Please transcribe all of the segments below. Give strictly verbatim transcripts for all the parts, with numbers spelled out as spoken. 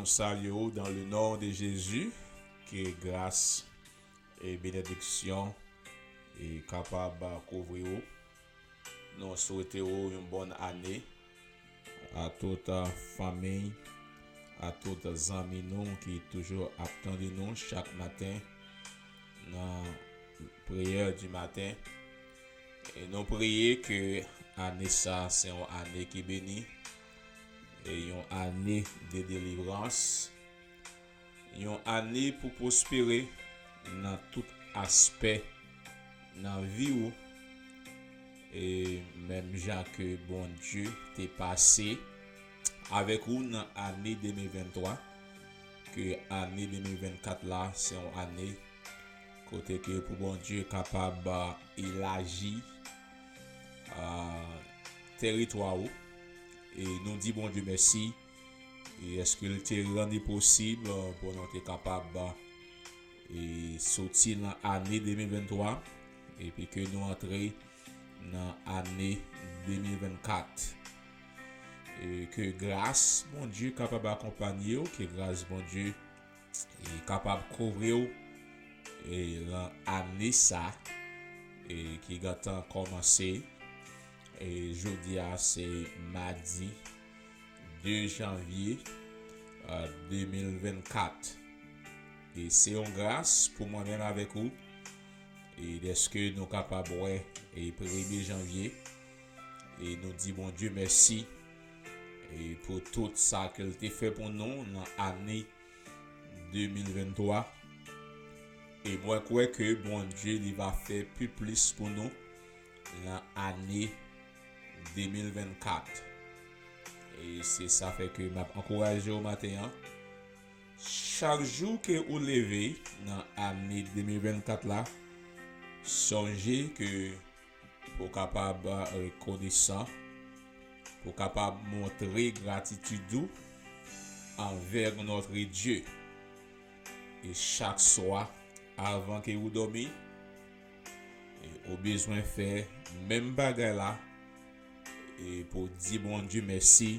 Salye w dans le nom de Jésus, ke gras e benediksyon e kapab kouvri w. Nou swete w yon bòn ane, a tout, a, fanmi, a tout zanmi nou ki toujou ap tande nou chak maten nan priyè di maten. E nou priye ke ane sa se yon ane ki beni, e yon ane de delivrans, yon ane pou pwospere nan tout aspè nan vi w, e menm jan ke Bondye te pase avèk ou nan ane de mil venntwa, ke ane de mil vennkat la se yon ane kote ke pou Bondye kapab, a, elaji, a, tèritwa ou. E nou di Bondye mèsi, e èske l te rann li posib, a, pou nou te kapab, a, e soti nan ane de mil venntwa, epi ke nou antre nan ane de mil vennkat. E ke gras Bondye kapab akonpanye w, ke gras Bondye, e kapab kouvri w, e nan ane sa, e ki gentan kòmanse. E jodi a se madi de janvye, a, de mil vennkat. E se yon gras pou mwen menm avèk ou, e dèske nou kapab wè, e premye janvye, e nou di Bondye mèsi, e pou tout sa ke l te fè pou nou nan ane de mil venntwa. E mwen kwè ke Bondye li va fè pi plis pou nou nan ane de mil vennkat. E se sa fè ke m ap ankouraje w maten an. Chak jou ke ou leve nan ane de mil vennkat la, sonje ke pou w kapab rekonesan, pou w kapab montre gratitid ou anvè notre Dieu. E chak swa, avan ke ou dòmi, e ou bezwen fè menm bagay la, e pou di Bondye mèsi,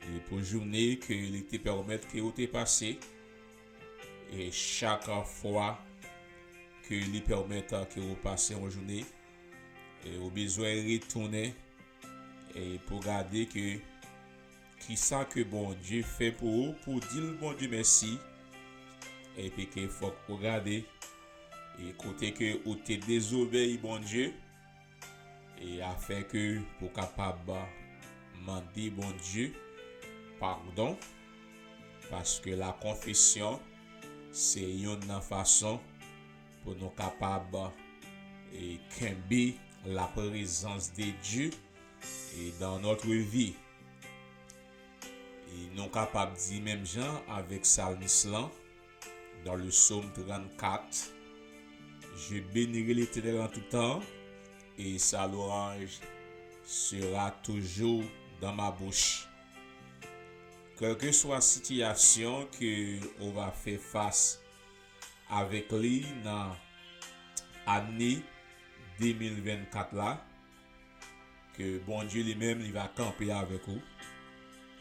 e pou jounen ke li te pèmèt ke ou te pase, e chak fwa ke li pèmèt ke ou pase yon jounen, e ou bezwen retounen, e pou gade ke kisa ke Bondye fè pou ou, pou di l Bondye mèsi, epi ke fòk ou gade, e kote ke ou te dezobèy Bondye, e afè ke pou kapab mande Bondye padon, paske la konfesyon se youn nan fason pou nou kapab, e, kenbe la prezans de Dye, e, dans notre vie. E nou kapab di menm jan avèk salmis lan, dans le psaume trente-quatre, Je bénirai l'Éternel en tout temps, et sa louange sera toujours dans ma bouche. Kèlkeswa sitiyasyon ke ou va fè fas avèk li nan ane de mil vennkat la, ke Bondye li menm li va kanpe avèk ou.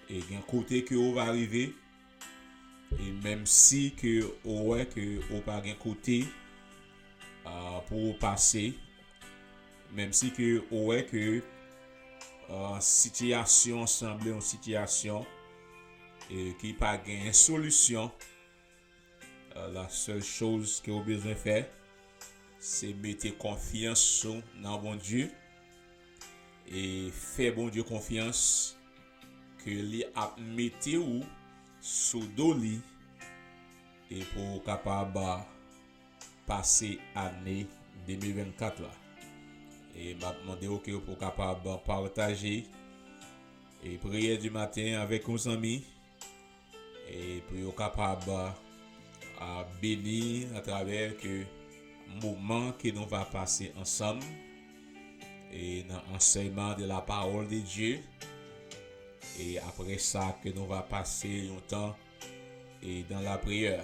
E gen kote ke ou va rive, e menm si ke ou wè ke ou pa gen kote, a, pou ou pase, menm si ke ou wè ke, a, sitiyasyon sanble yon sitiyasyon, e, ki pa gen solisyon, a, la sèl choz ke ou bezwen fè, se mete konfyans ou nan Bondye, e fè Bondye konfyans ke li ap mete ou sou do li, e pou ou kapab pase ane de mil vennkat la. E m ap mande w ke pou w kapab pataje, e, priyè di maten avèk yon zanmi, e pou yo kapab, a, beni atravè ke moman ke nou va pase ansanm, e nan ansèyman de la parole de Dieu, e apre sa ke nou va pase yon tan, e dans la prière.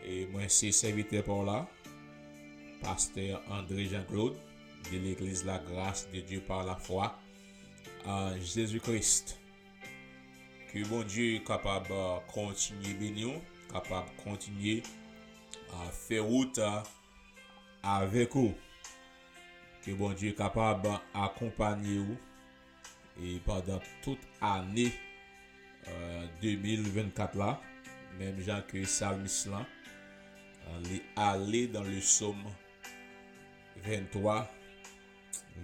E mwen se sèvitè pa w la, pastè André Jean Claude, de l'église La Grâce de Dieu par la foi en Jésus-Christ. Ke Bondye kapab, uh, kontinye beni w, kapab kontinye, uh, fè wout, uh, avèk ou. Ke Bondye kapab akonpanye w e pandan tout ane, euh, de mil vennkat la, menm jan ke salmis lan, euh, li ale dans le psaume vingt-trois,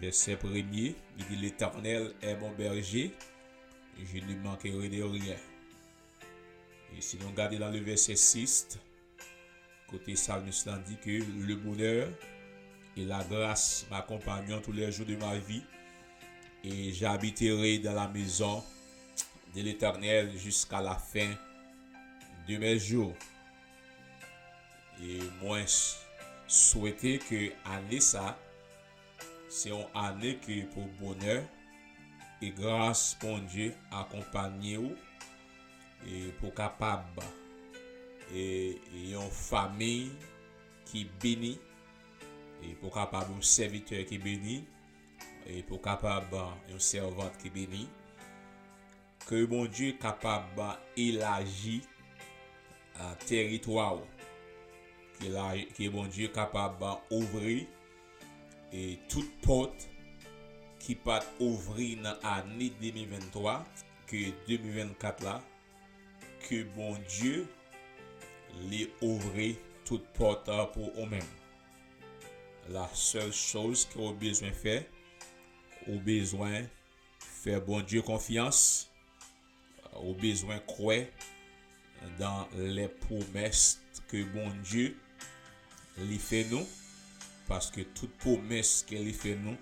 vèsè premye, li di, L'Éternel est mon berger, je ne manquerai de rien. E si nou gade dans le verset six, kote salmis lan di ke le bonheur et la grâce m'accompagneront tous les jours de ma vie, et j'habiterai dans la maison de l'Éternel jusqu'à la fin de mes jours. E mwen s-, swete ke ane sa, se yon ane ke pou bonè e gras Bondye akonpanye w, e pou kapab, e, yon fanmi ki beni, e pou kapab yon sèvitè ki beni, e pou kapab yon sèvant ki beni. Ke Bondye kapab elaji, a, teritwa w. Ke la, ke Bondye kapab ouvri, e, tout pòt ki pa t ouvri nan ane de mil venntwa, ke de mil vennkat la, ke Bondye li ouvri tout pòt, a, pou ou menm. La seule chose ke ou bezwen fè, ou bezwen fè Bondye konfyans, ou bezwen kwè dans les promesses ke Bondye li fè nou, paske tout pwomès ke li fè nou,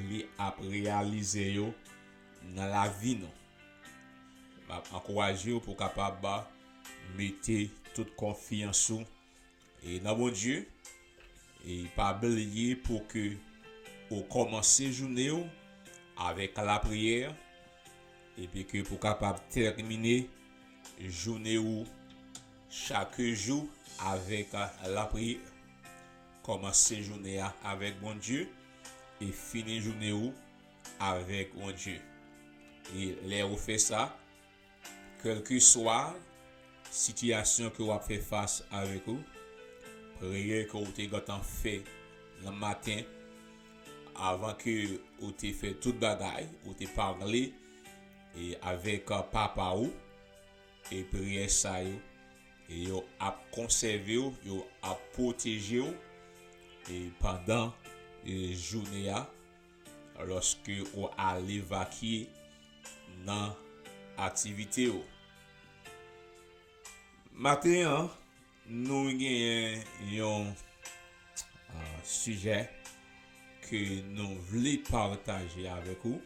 li ap reyalize yo nan lavi nou. M ap ankouraje w pou w kapab mete tout konfyans ou e nan Bondye, e pa bliye pou ke ou kòmanse jounen w avèk lapriyè, epi ke pou kapab tèmine jounen w chak jou avèk lapriyè. Kòmanse jounen an avèk Bondye e fini jounen w avèk Bondye. E lè ou fè sa, kèlkeswa sitiyasyon ke w ap fè fas avèk ou, priyè ke ou te gentan fè nan maten, avan ke ou te fè tout bagay, ou te pale, e, avèk, a, papa ou, e priyè sa yo, e yo ap konsève w, yo ap pwoteje w, e pandan, e, jounen an, lòske ou ale vakye nan aktivite w. Maten an, nou genyen yon, a, sijè ke nou vle pataje avèk ou,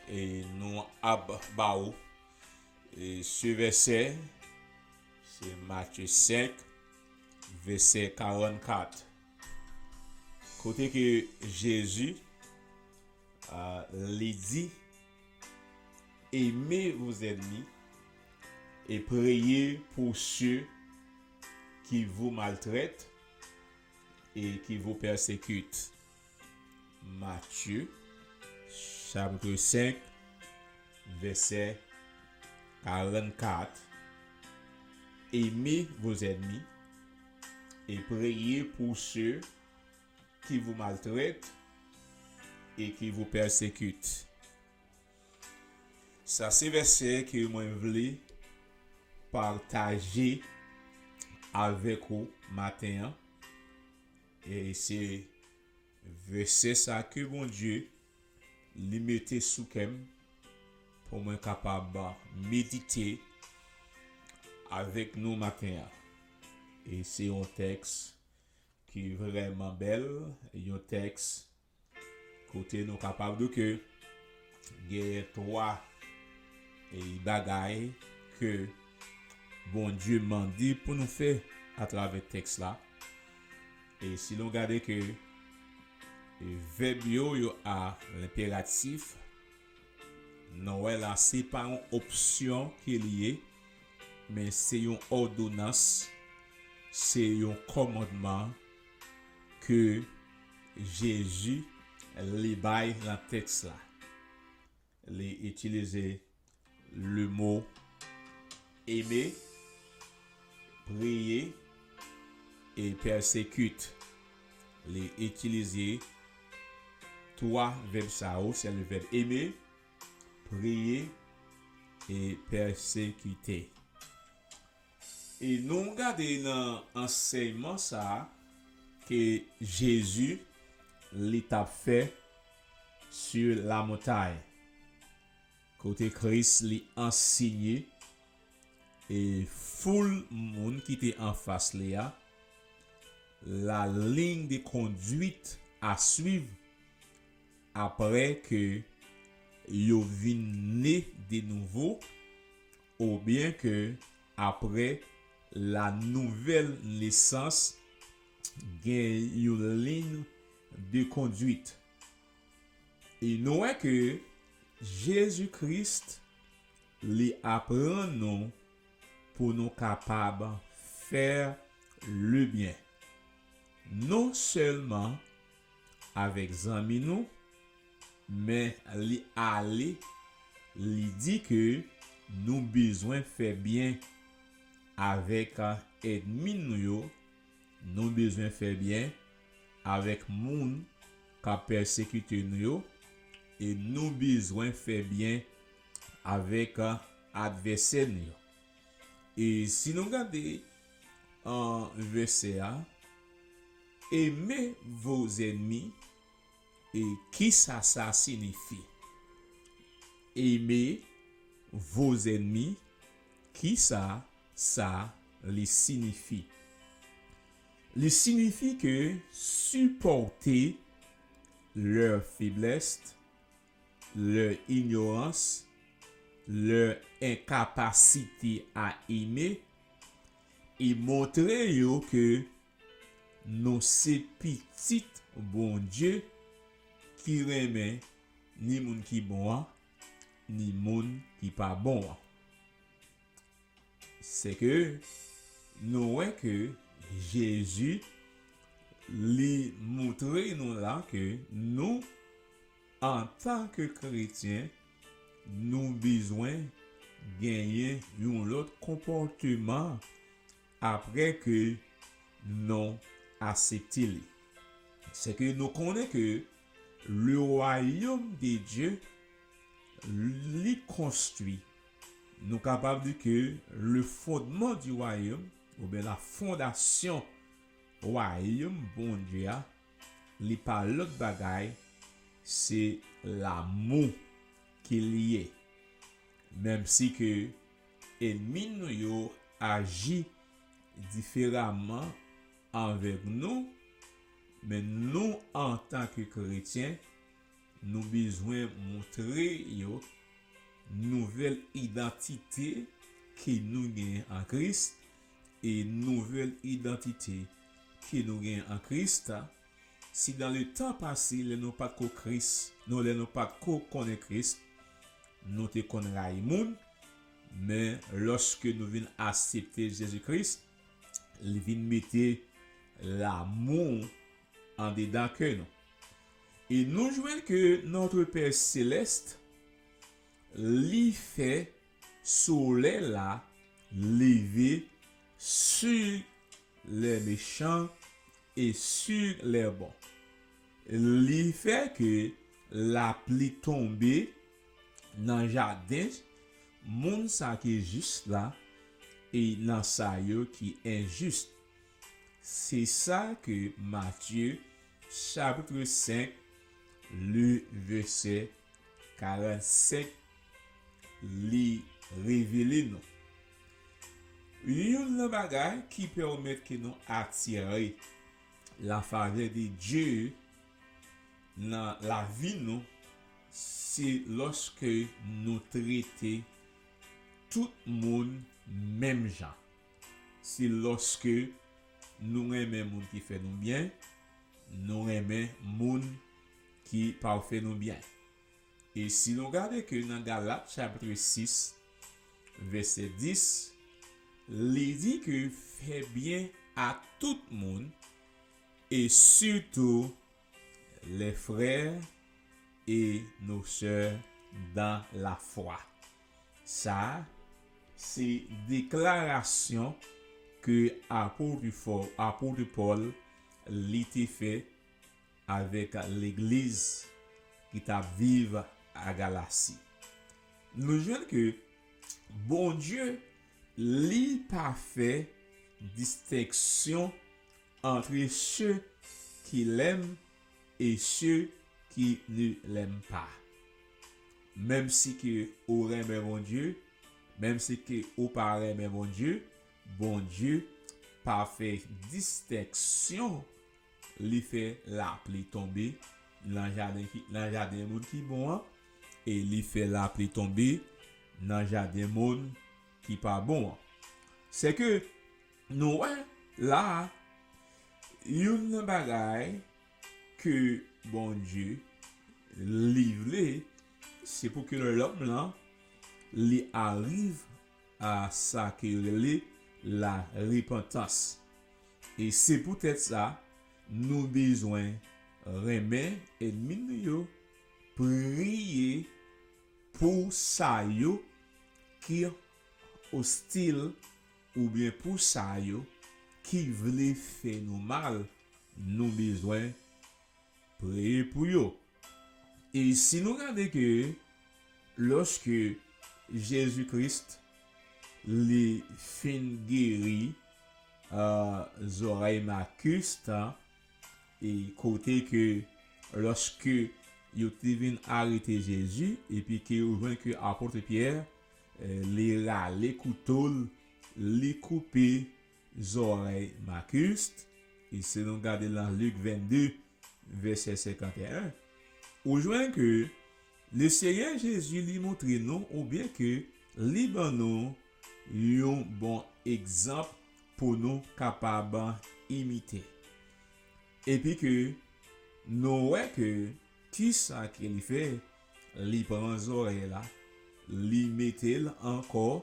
e nou ap ba ou, e se vèsè, se Matye senk, vèsè karannkat. Kote ke Jezi, a, li di, Aimez vos ennemis et priez pour ceux qui vous maltraitent et qui vous persécutent. Matye, chapitre cinq, verset quarante-quatre. Aimez vos ennemis et priez pour ceux qui vous maltraitent et qui vous persécutent. Sa se vèsè ke mwen vle pataje avèk ou maten an. E se vèsè sa ke Bondye li mete sou kè m pou mwen kapab medite avèk nou maten an. E se yon tèks ki vrèman bèl, yon tèks kote nou kapab di ke genyen twa, e, bagay ke Bondye mande pou nou fè atravè tèks la. E si nou gade ke, e, vèb yo, yo a lenperatif, nou wè la, se pa yon opsyon ke li ye, men se yon òdonans, se yon kòmandman ke Jezi li bay nan tèks la. Li itilize le mo aimer, prier et persécuter. Li itilize twa vèb sa yo, se le vèb aimer, prier et persécuter. E nou gade nan ansèyman sa a ke Jezi li t ap fè sur la montagne, kote Kris li ansenye e foul moun ki te anfas li a, la ligne de conduite à suivre après que yo vin ne de nouvo, oubyen ke apre la nouvelle naissance gen yon ligne de conduite. E nou wè ke Jezi Kris li aprann nou pou nou kapab fè le byen. Non sèlman avèk zanmi nou, men li ale, li di ke nou bezwen fè byen avèk ènmi nou yo, nou bezwen fè byen avèk moun k ap pèsekite nou yo, e nou bezwen fè byen avèk advèsè nou yo. E si nou gade an vèsè a, aimez vos ennemis, e kisa sa siyifi? Aimer vos ennemis, kisa sa li siyifi? Li siyifi ke supporter leur faiblesse, leur ignorance, leur incapacité à aimer, e montre yo ke nou se pitit Bondye ki renmen ni moun ki bon an, ni moun ki pa bon an. Se ke nou wè ke Jezi li montre nou la ke nou, antanke kretyen, nou bezwen genyen yon lòt konpòteman apre ke nou aksepte li. Se ke nou konnen ke le royaume de Dieu li konstwi. Nou kapab di ke le fondement du royaume, oubyen la fondasyon wayòm Bondye a, li pa lòt bagay, se lanmou ki li ye. Menm si ke ènmi nou yo aji diferaman avèk nou, men nou, antanke kretyen, nou bezwen montre yo nouvèl idantite ke nou genyen an Kris, e nouvèl idantite ke nou genyen an Kris, si dans le temps passé, lè nou pa t ko Kris, non, lè nou pa t ko konnen Kris, nou te konn rayi moun, men lòske nou vin aksepte Jezi Kris, li vin mete lanmou andedan kè nou. E nou jwenn ke notre Père Céleste, li fè solèy la leve sur les méchants et sur les bons. Li fè ke lapli tonbe nan jaden moun sa ki jis la e nan sa yo ki enjis. Se sa ke Matye, chapitre cinq, le verset quarante-cinq, li revele nou. Youn nan bagay ki pèmèt ke nou atire la favè de Dye nan lavi nou, se lòske nou trete tout moun menm jan. Se lòske nou renmen moun ki fè nou byen, nou renmen moun ki pa fè nou byen. E si nou gade ke nan Galat chapitre sis, vèsè dis, li di ke fè byen a tout moun, e sitou les frères et nos sœurs dans la foi. Sa a se deklarasyon ke apot Pò-, apot Pòl li te fè avèk legliz ki t ap viv a Galasi. Nou jwenn ke Bondye, li pa fè distenksyon entre ceux qui l'aiment et ceux qui ne l'aiment pas. Menm si ke ou renmen Bondye, menm si ke ou pa renmen Bondye, Bondye pa fè distenksyon. Li fè lapli tonbe nan jaden ki, nan jaden moun ki bon an, e li fè lapli tonbe nan jaden moun ki pa bon an. Se ke nou wè la a, youn nan bagay ke Bondye li vle, se pou ke lòm lan li arive a sa ke yo rele la repantans. E se poutèt sa, nou bezwen renmen ènmi nou yo, priye pou sa yo ki ostil, oubyen pou sa yo ki vle fè nou mal, nou bezwen priye pou yo. E si nou gade ke lòske Jezi Kris li fin geri, a, zòrèy Makis tan, e kote ke lòske yo te vin arete Jezi, epi ke yo jwenn ke apot Pyè, e, li rale kouto l, li koupe zòrèy Makis, e si nou gade nan Lik vennde, vèsè senkanteyen, ou jwenn ke Lesenyè Jezi li montre nou oubyen ke li ban nou yon bon egzanp pou nou kapab imite. Epi ke nou wè ke kisa ke li fè, li pran zòrèy la, li mete l ankò,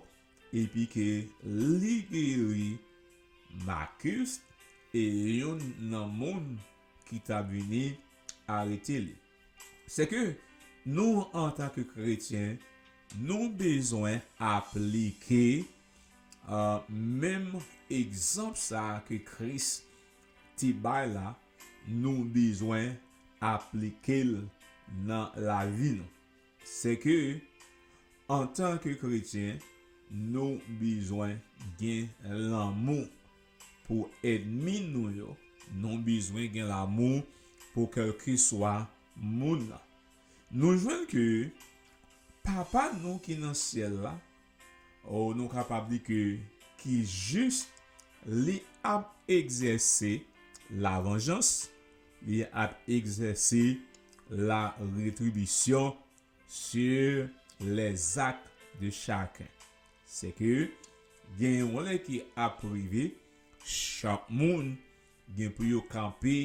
epi ke li geri Makis e youn nan moun ki t ap vini arete li. Se ke nou, antanke kretyen, nou bezwen aplike, a, menm egzanp sa a ke Kris te bay la, nou bezwen aplike l nan lavi nou. Se ke, antanke kretyen, nou bezwen gen lanmou pou ènmi nou yo. Nou bezwen gen lanmou pou kèlkeswa moun nan. Nou jwenn ke Papa nou ki nan syèl la, o, nou kapab di ke ki jis, li ap egzèse lavanjans, li ap egzèse la retribisyon sur les actes de chacun. Se ke gen yon lè ki ap rive, chak moun gen pou yo kanpe,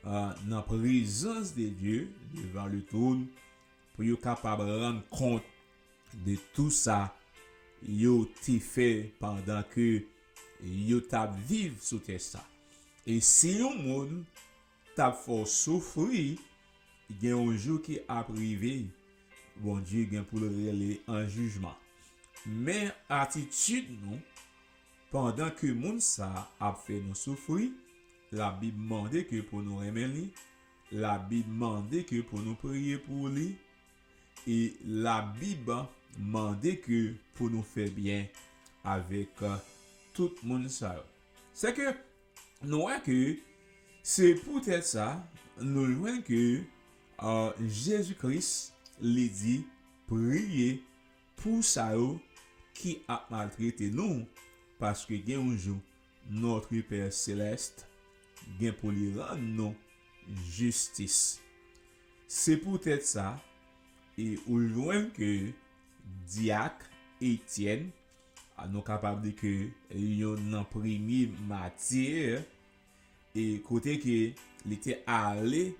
a, nan prezans de Dye, devan le twòn, pou yo kapab rann kont de tou sa yo te fè pandan ke yo t ap viv sou tè sa. E si yon moun t ap fè w soufri, gen yon jou ki ap rive, Bondye gen pou l rele an jijman. Men atitid nou, pandan ke moun sa a ap fè nou soufri, Labib mande ke pou nou renmen li, Labib mande ke pou nou priye pou li, e Labib mande ke pou nou fè byen avèk, a, tout moun sa yo. Se ke nou wè ke se poutèt sa, nou jwenn ke, a, Jezi Kris, li di, priye pou sa yo ki ap maltrete nou, paske gen yon jou, Notre Père Céleste gen pou li rann nou jistis. Se poutèt sa, e ou jwenn ke dyak Etyèn, a, nou kapab di ke youn nan premye matir, e kote ke li te ale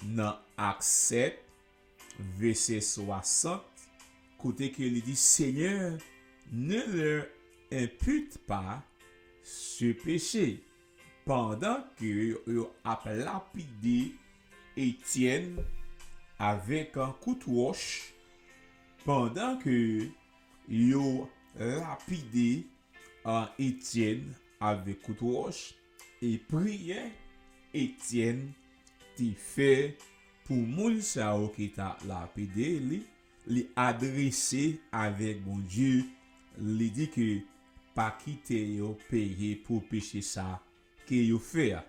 nan Ak sèt, vèsè swasant, kote ke li di, Seigneur, ne leur impute pas ce péché. Pandan ke yo ap lapide Etyèn avèk kout wòch, pandan ke yo lapide Etyèn avèk kout wòch, e priyè Etyèn te fè pou moun sa yo ki ta lapide li, li adrese avèk Bondye, li di ke pa kite yo peye pou peche sa ke yo fè a.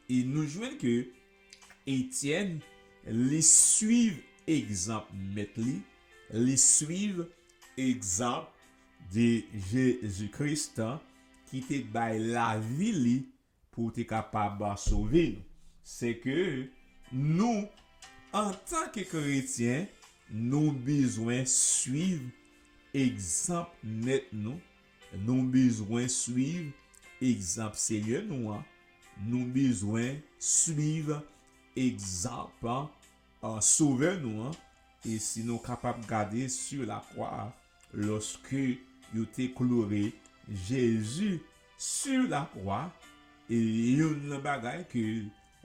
E nou jwenn ke Etyèn, li swiv egzanp mèt li, li swiv egzanp de Jezi Kris ki te bay lavi li pou te kapab sove nou. Se ke nou, antanke kretyen, nou bezwen swiv egzanp mèt nou, nou bezwen swiv egzanp Senyè nou an, nou bezwen swiv egzanp a, Sovè nou an. E si nou kapab gade sou lakwa, lòske yo te kloure Jezi sou lakwa, e youn nan bagay ke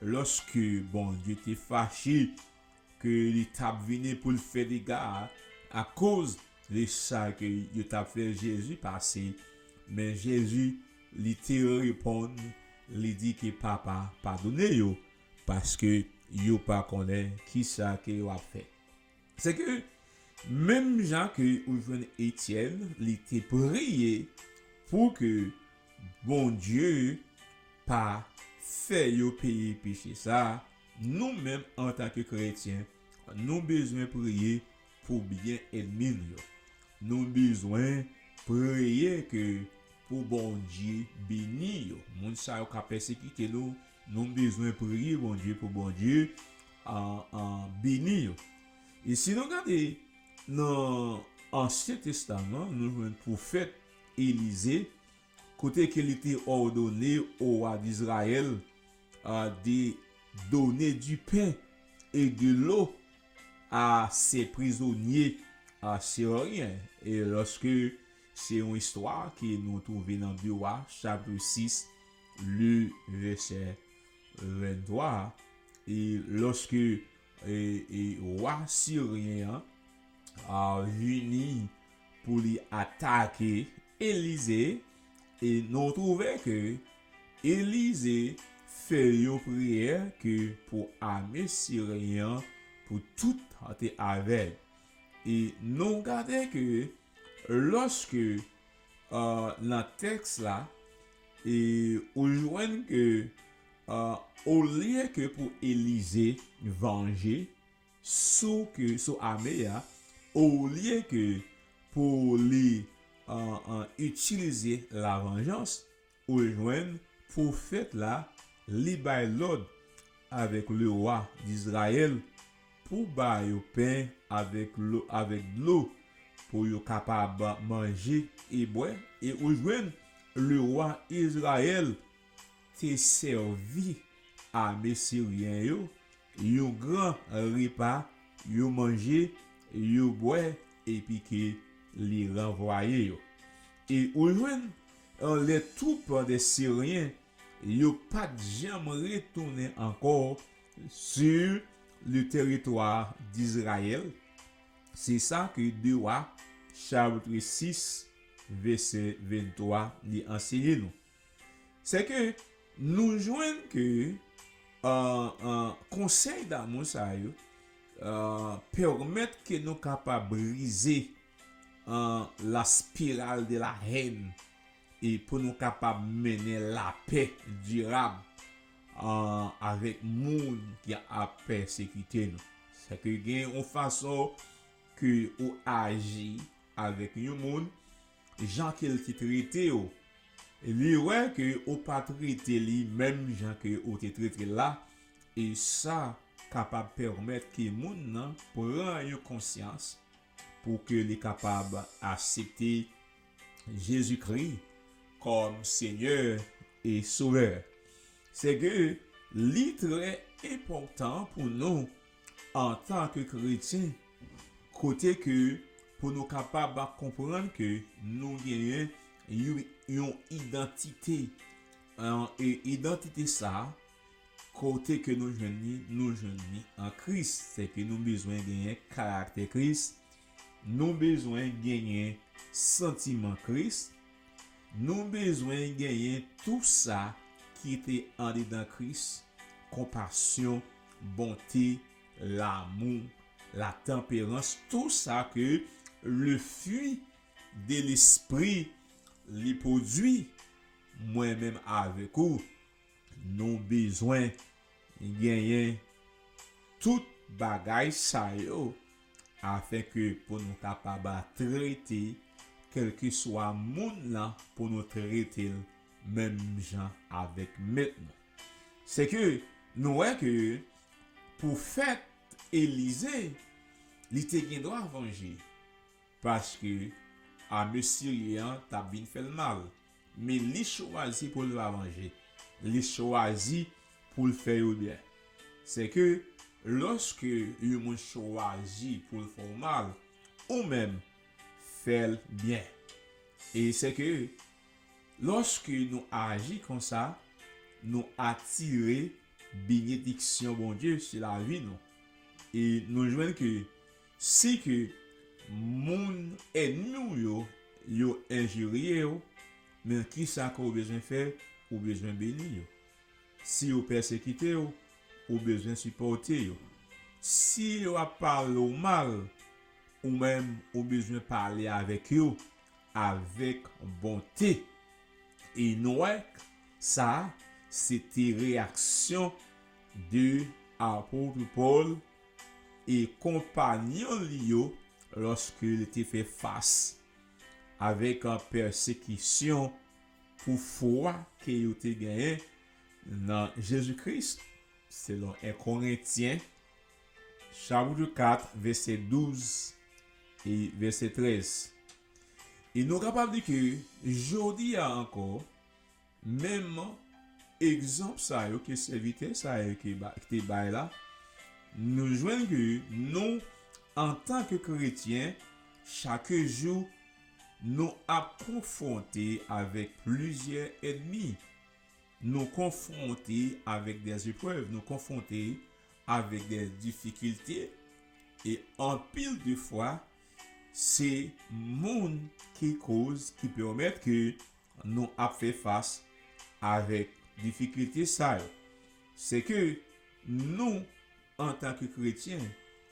lòske Bondye te fache ke li t ap vini pou l fè dega akoz de sa ke yo t ap fè Jezi pase, men Jezi, li te reponn, li di ke Papa, padone yo, paske yo pa konnen kisa ke yo ap fè. Se ke, menm jan ke ou jwenn Etyèn, li te priye pou ke Bondye pa fè yo peye peche sa, nou menm antanke kretyen, nou bezwen priye pou byen ènmi nou yo. Nou bezwen priye ke pou Bondye beni yo. Moun sa yo k ap pèsekite nou, nou bezwen priye Bondye pou Bondye a, a, beni yo. E si nou gade nan Ansyen Testaman, nou jwenn pwofèt Elize, kote ke li te òdone o wa Dizrayèl, a, de donner du pain et de l'eau à ces prisonniers, a, siryen. E lòske se yon istwa ke nou twouve nan de Wa, chapit sis, le vèsè venntwa, e lòske, e, e, wa siryen an, a, vini pou li atake Elize, e nou twouve ke Elize fè yon priyè ke pou ame siryen an pou tout te avèg. E nou gade ke lòske, a, nan tèks la, e ou jwenn ke, a, olye ke pou Elize vanje sou ke, sou ame a, olye ke pou li, a, a, itilize lavanjans, ou jwenn pwofèt la, li bay lòd avèk lewa Dizrayèl pou ba yo pen avèk lo-, avèk dlo pou yo kapab manje e bwè. E ou jwenn lewa Izrayèl te sèvi ame siryen yo yon gran repa, yo manje, yo bwè, epi ke li ranvwaye yo. E ou jwenn, euh, les troupes des Syriens, yo pa t janm retounen ankò sur le territoire d'Israël. Se sa ke de Wa, chapit sis, vèsè venntwa, li ansenye nou. Se ke nou jwenn ke, euh, euh, konsèy damou sa yo, euh, pèmèt ke nou kapab brize, euh, la spirale de la haine e pou nou kapab mennen lapè dirab, euh, avèk moun ki ap pèsekite nou. Se ke gen yon fason ke ou aji avèk yon moun, jan ke l te trete w, li wè ke ou pa trete li menm jan ke ou te trete l la, e sa kapab pèmèt ke moun nan pran yon konsyans pou ke li kapab aksepte Jezikri kòm Senyè e Sovè. Se ke li trè enpòtan pou nou, antanke kretyen, kote ke pou nou kapab konprann ke nou genyen yon, yon idantite, an, e idantite sa a, kote ke nou jwenn li, nou jwenn li an Kris. Se ke nou bezwen genyen karaktè Kris, nou bezwen genyen santiman Kris, nou bezwen genyen tou sa ki te andedan Kris, konpasyon, bonte, lamou, latanperans, tou sa ke le fruit de l'esprit li pwodui, mwen menm avèk ou, nou bezwen genyen tout bagay sa yo, afenke pou nou kapab trete kèlkeswa moun nan, pou nou trete l menm jan avèk mèt nou. Se ke nou wè ke pwofèt Elize, li te gen dwa vanje, paske ame siryen an t ap vin fè l mal. Men li chwazi pou l pa vanje. Li chwazi pou l fè yo byen. Se ke lòske yon moun chwazi pou l fè w mal, ou menm, fè l byen. E se ke lòske nou aji konsa, nou atire benediksyon Bondye sou lavi nou. E nou jwenn ke si ke moun ènmi w yo, yo enjirye w, men kisa ke w bezwen fè? Ou bezwen beni yo. Si yo pèsekite w, ou bezwen sipòte yo. Si yo ap pale w mal, ou menm, ou bezwen pale avèk yo avèk bonte. E nou wè, sa, se te reyaksyon de apot Pòl e konpanyon li yo lòske li te fè fas avèk pèsekisyon pou fwa ke yo te genyen nan Jezi Kris, selon en Korentyen, chapit kat, vèsè douz e vèsè trèz. E nou kapab di ke jodi a ankò, menm egzanp sa yo ke sèvitè sa yo ke ba, ki te bay la, nou jwenn ke nou, antanke kretyen, chak jou, nou ap konfwonte avèk plizyè ènmi. Nou konfwonte avèk dè eprèv, nou konfwonte avèk dè difikilte, e anpil de fwa, se moun ki koz, ki pèmèt ke nou ap fè fas avèk difikilte sa yo. Se ke nou, antanke kretyen,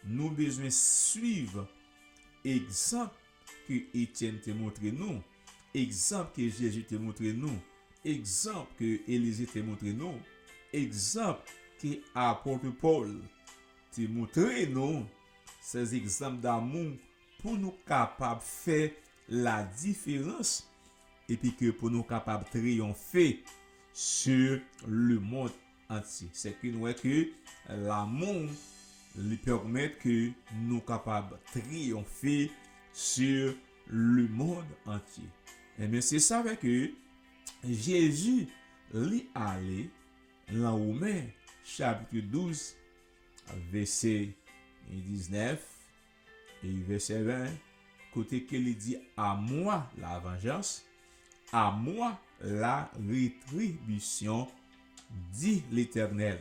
nou bezwen swiv egzanp ke Etyèn te montre nou, egzanp ke Jezi te montre nou, egzanp ke Elize te montre nou, egzap ke apot Pòl te montre nou, se egzanp damou pou nou kapab fè la diferans epi ke pou nou kapab triyonfe sur le monde entier. Se ke nou wè ke lamou li pèmèt ke nou kapab triyonfe sur le monde entier. Ebyen, se sa fè ke Jezi li ale nan Women chapit douz, vèsè diznèf e vèsè ven, kote ke li di, à moi la vengeance, à moi la rétribution, dit l'Éternel.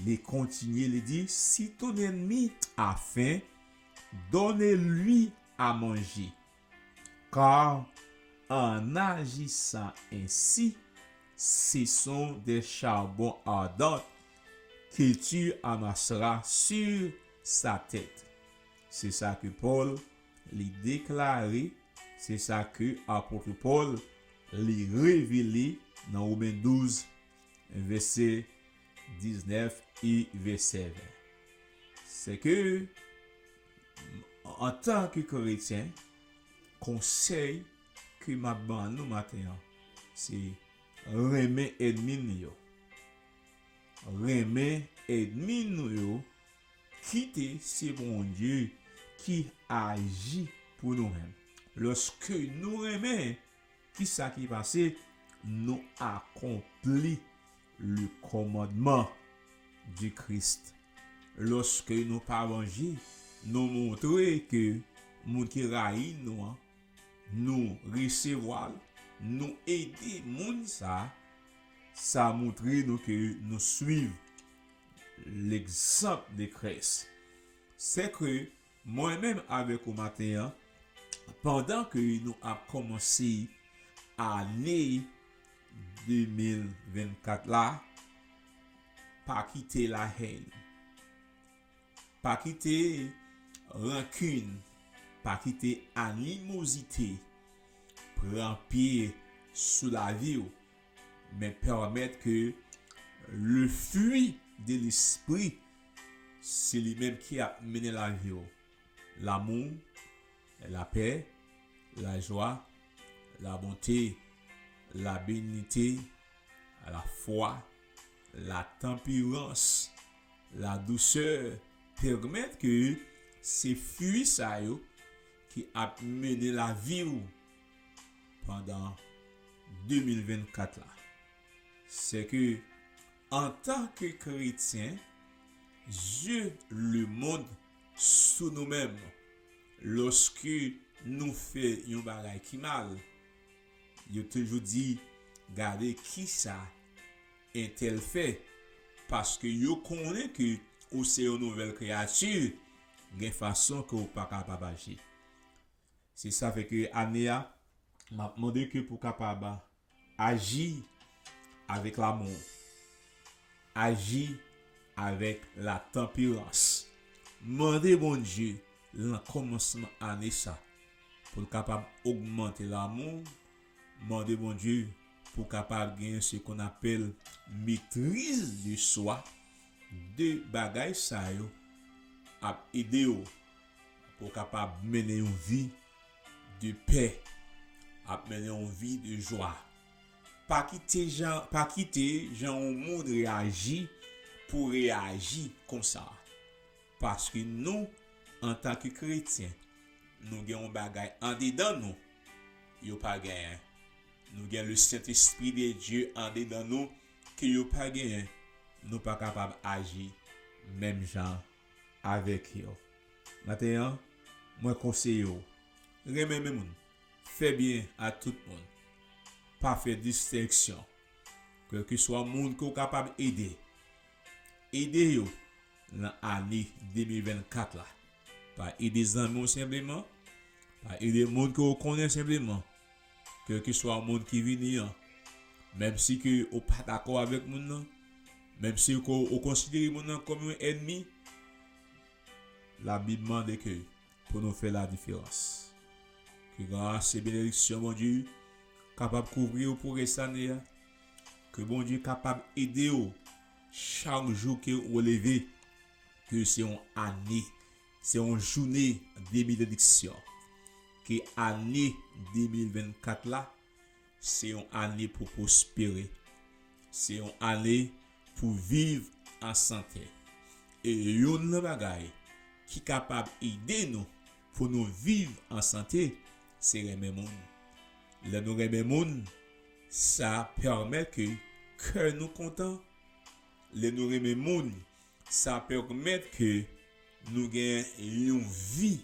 Li kontinye, li di, si ton ennemi a faim, donne-lui à manger. Car en agissant ainsi, ce sont des charbons ardents que tu amasseras sur sa tête. Se sa ke Pòl li deklare, se sa ke apot Pòl li revele nan Women douz, vèsè diznèf e vèsè ven. Se ke, antanke kretyen, konsèy ke m ap ban nou maten an, se renmen ènmi nou yo. Renmen ènmi nou yo, kite se Bondye ki aji pou nou menm. Lòske nou renmen, kisa ki pase? Nou akonpli le commandement du Christ. Lòske nou pa vanje, nou montre ke moun ki rayi nou an, nou resevwa l, nou ede moun sa, sa montre nou ke nou swiv l'exemple de Christ. Se ke mwen menm avèk ou maten an, pandan ke nou ap kòmanse ane de mil vennkat la, pa kite lahèn, pa kite rankin, pa kite animozite pran pye sou lavi w, men pèmèt ke le fruit de l'esprit, se li menm ki ap mennen lavi w. L'amour, la paix, la joie, la bonté, la bénité, la foi, la tempérance, la douceur, pèmèt ke se fwi sa yo ki ap mennen lavi w pandan de mil vennkat la. Se ke, antan ke kretyen, zye lemonn sou nou menm. Lòske nou fè yon bagay ki mal, yo toujou di, "Gade kisa entèl fè," paske yo konnen ke ou se yon nouvèl kreyati, gen fason ke ou pa kapab aji. Se sa fè ke ane a, m ap mande ke pou kapab aji avèk lamou, aji avèk latanperans. Mande Bondye nan kòmansman ane sa pou l kapab ogmante lamou. Mande Bondye pou kapab gen ce qu'on appelle maîtrise de soi. De bagay sa yo ap ede w pou w kapab mennen yon vi de pè, ap mennen yon vi de jwa. Pa kite jan, pa kite jan yon moun reyaji pou w reyaji konsa. Paske nou, antanke kretyen, nou gen yon bagay andedan nou, yo pa genyen. Nou gen le Saint-Esprit de Dieu andedan nou, ke yo pa genyen. Nou pa kapab aji menm jan avèk yo. Maten an, mwen konseye w, renmen moun, fè byen a tout moun. Pa fè distenksyon. Kèlkeswa moun ke w kapab ede, ede yo nan ane de mil vennkat la. Pa ede zanmi w senpleman, pa ede moun ke w konnen senpleman. Kèlkeswa moun ki vini an, menm si ke ou pa dakò avèk moun nan, menm si ke ou konsidere moun nan kòm yon ènmi, Labib mande ke pou nou fè ladiferans. Ke gras e benediksyon Bondye kapab kouvri w pou rès ane a. Ke Bondye kapab ede w chak jou ke ou leve, ke se yon ane, se yon jounen de benediksyon. Ke ane de mil vennkat la, se yon ane pou pwospere. Se yon ane pou viv an sante. E youn nan bagay ki kapab ede nou pou nou viv an sante, se renmen moun. Lè nou renmen moun, sa pèmèt ke kè nou kontan. Lè nou renmen moun, sa pèmèt ke nou gen yon vi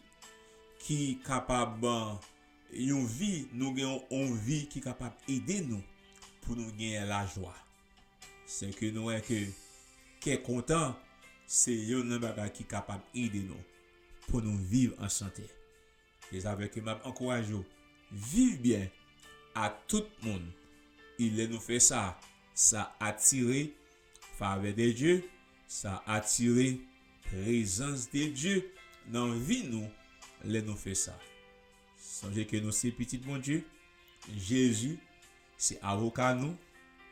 ki kapab, yon vi, nou gen yon vi ki kapab ede nou pou nou gen lajwa. Se ke nou wè ke kè kontan, se youn nan bagay ki kapab ede nou pou nou viv an sante. Se sa fè ke m ap ankouraje w, viv byen a tout moun. E lè nou fè sa, sa atire favè de Dye, sa atire prezans de Dye nan vi nou lè nou fè sa. Sonje ke nou se pitit Bondye, Jezi se avoka nou,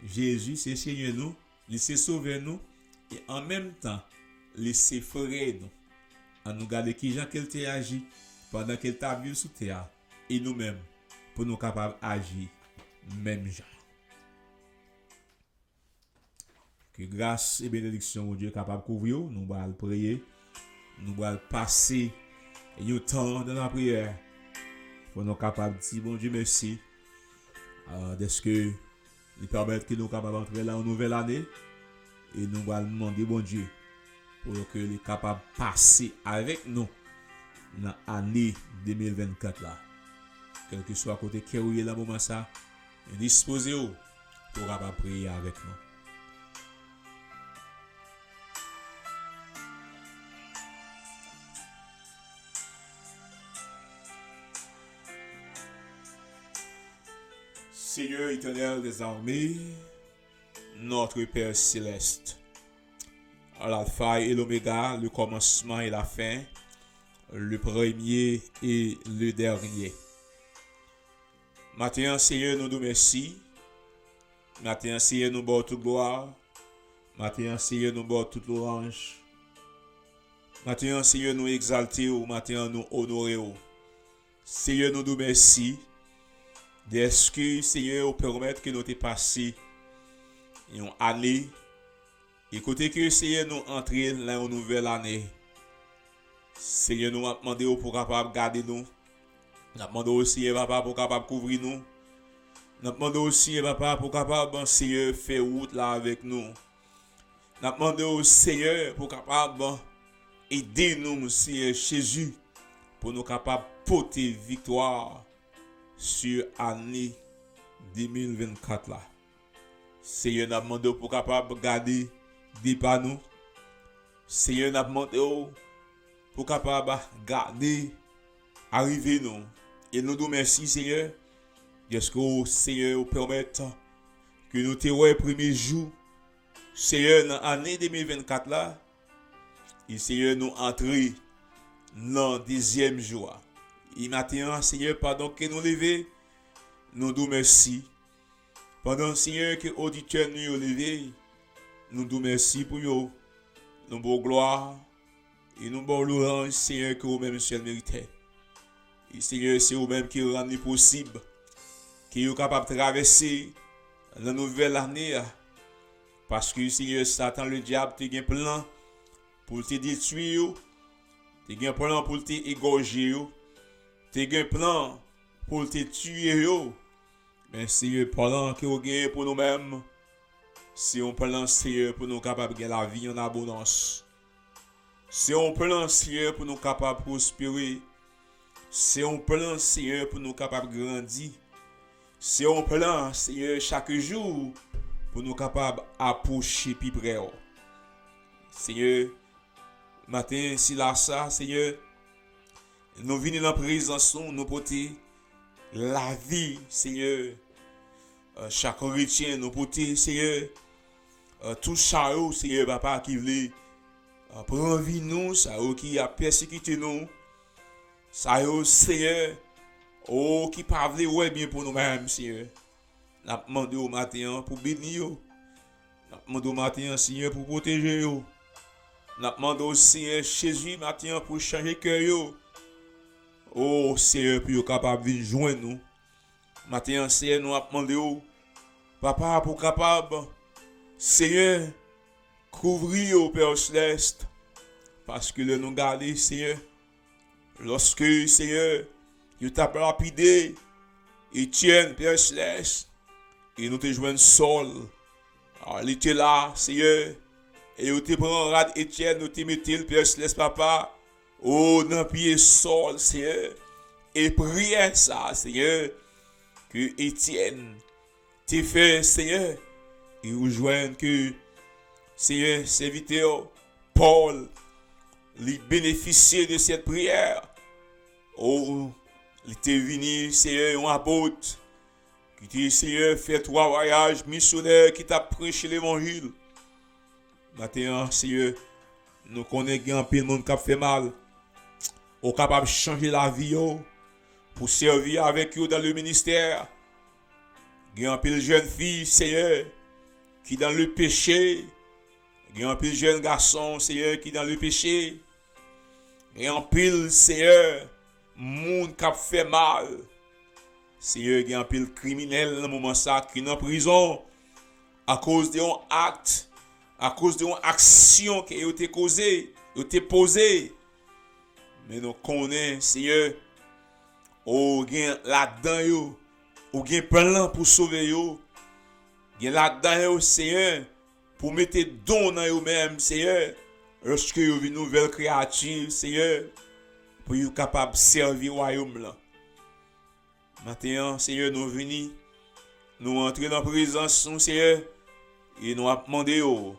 Jezi se Senyè nou, li se Sovè nou, e an menm tan, li se frè nou. Ann nou gade kijan ke l te aji pandan ke l t ap viv sou tè a, e nou menm, pou nou kapab aji menm jan. Ke gras e benediksyon Bondye kapab kouvri w. Nou pral priye. Nou pral pase yon tan nan lapriyè pou nou kapab di Bondye mèsi, ah, dèske li pèmèt ke nou kapab antre nan yon nouvèl ane. E nou pral mande Bondye pou ke li kapab pase avèk nou nan ane de mil vennkat la. Kèlkeswa kote kè w ye nan moman sa, dispoze w pou w kapab priye avèk nou. Seigneur éternel des armées, notre Père céleste, l'alpha et l'oméga, le commencement et la fin, le premier et le dernier. Maten an, Seyè, nou di w mèsi. Maten an, Seyè, nou ba w tout glwa. Maten an, Seyè, nou ba w tout lwanj. Maten an, Seyè, nou egzalte w. Maten an, nou onore w. Seyè, nou di w mèsi dèske, Seyè, ou pèmèt ke nou te pase yon ane, e kote ke, Seyè, nou antre nan yon nouvèl ane. Seyè, nou ap mande w pou w kapab gade nou. N ap mande w, Seyè Papa, pou w kapab kouvri nou. N ap mande w, Seyè Papa, pou w kapab, Seyè, fè wout la avèk nou. N ap mande w, Seyè, pou w kapab ede nou, Seyè Jezi, pou nou kapab pote viktwa sou ane de mil vennkat la. Seyè, n ap mande w pou w kapab gade depa nou. Seyè, n ap mande w pou w kapab gade arive nou. E nou di w mèsi, Seyè, dèske w, Seyè, ou pèmèt ke nou te wè premye jou, Seyè, nan ane de mil vennkat la, e Seyè, nou antre nan dezyèm jou a. E maten an, Seyè, pandan ke nou leve, nou di w mèsi. Pandan, Seyè, ke oditè nou yo leve, nou di w mèsi pou yo. Nou ba w glwa e nou ba w lwanj, Seyè, ke ou menm sèl merite. E, Seyè, se ou menm ki rann li posib ke yo kapab travèse nan nouvèl ane a. Paske, Seyè, Satan Ledyab te gen plan pou l te detwi yo, te gen plan pou l te egòje yo, te gen plan pou l te tiye yo. Men, Seyè, plan ke w genyen pou nou menm, se yon plan, Seyè, pou nou kapab gen lavi an abondans. Se yon plan, Seyè, pou nou kapab pwospere. Se yon plan, Seyè, pou nou kapab grandi. Se yon plan, Seyè, chak jou, pou nou kapab apwoche pi pre w. Seyè, maten sila sa, Seyè, nou vini nan prezans ou, nou pote lavi, Seyè. Euh, chak kretyen, nou pote, Seyè, euh, tout sa yo, Seyè, Papa, ki vle, euh, pran vi nou, sa yo ki ap pèsekite nou, sa yo, Seyè, o, ki pa vle wè byen pou nou menm, Seyè. N ap mande w maten an pou beni yo. N ap mande w maten an, Seyè, pou pwoteje yo. N ap mande w, Seyè Jezi, maten an pou chanje kè yo. O, Seyè, pou yo kapab vin jwenn ou. Maten an, Seyè, nou ap mande w, Papa, pou kapab, Seyè, kouvri yo, Pè Selès, paske lè nou gade, Seyè, lòske, Seyè, yo t ap lapide Etyèn, Pè Selès, e nou te jwenn Sòl, a, li te la, Seyè, e yo te pran rad Etyèn, yo te mete l, Pè Selès, Papa, o, nan pye Sòl, Seyè, e priyè sa, Seyè, ke Etyèn te fè, Seyè, e ou jwenn ke, Seyè, sèvitè w, Pòl, li benefisye de sèt priyè. O, li te vini, Seyè, yon apot, ki te, Seyè, fè twa vwayaj misyonè, ki t ap preche levanjil. Maten an, Seyè, nou konnen gen anpil moun k ap fè mal. Ou kapab chanje lavi yo pou sèvi avèk yo dan le ministè. Gen anpil jèn fi, Seyè, ki dan le peche. Gen anpil jèn gason, Seyè, ki dan le peche. Gen anpil, Seyè, moun k ap fè mal. Seyè, gen anpil kriminèl nan moman sa ki nan prizon akoz de yon akt, akoz de yon aksyon ke yo te koze, yo te poze. Men nou konnen, Seyè, ou gen ladan yo, ou gen plan pou sove yo. Gen ladan yo, Seyè, pou mete don nan yo menm, Seyè, lòske yo vin nouvèl kreyati, Seyè, pou yo kapab sèvi wayòm lan. Maten an, Seyè, nou vini, nou antre nan prezans ou, Seyè, e nou ap mande yo,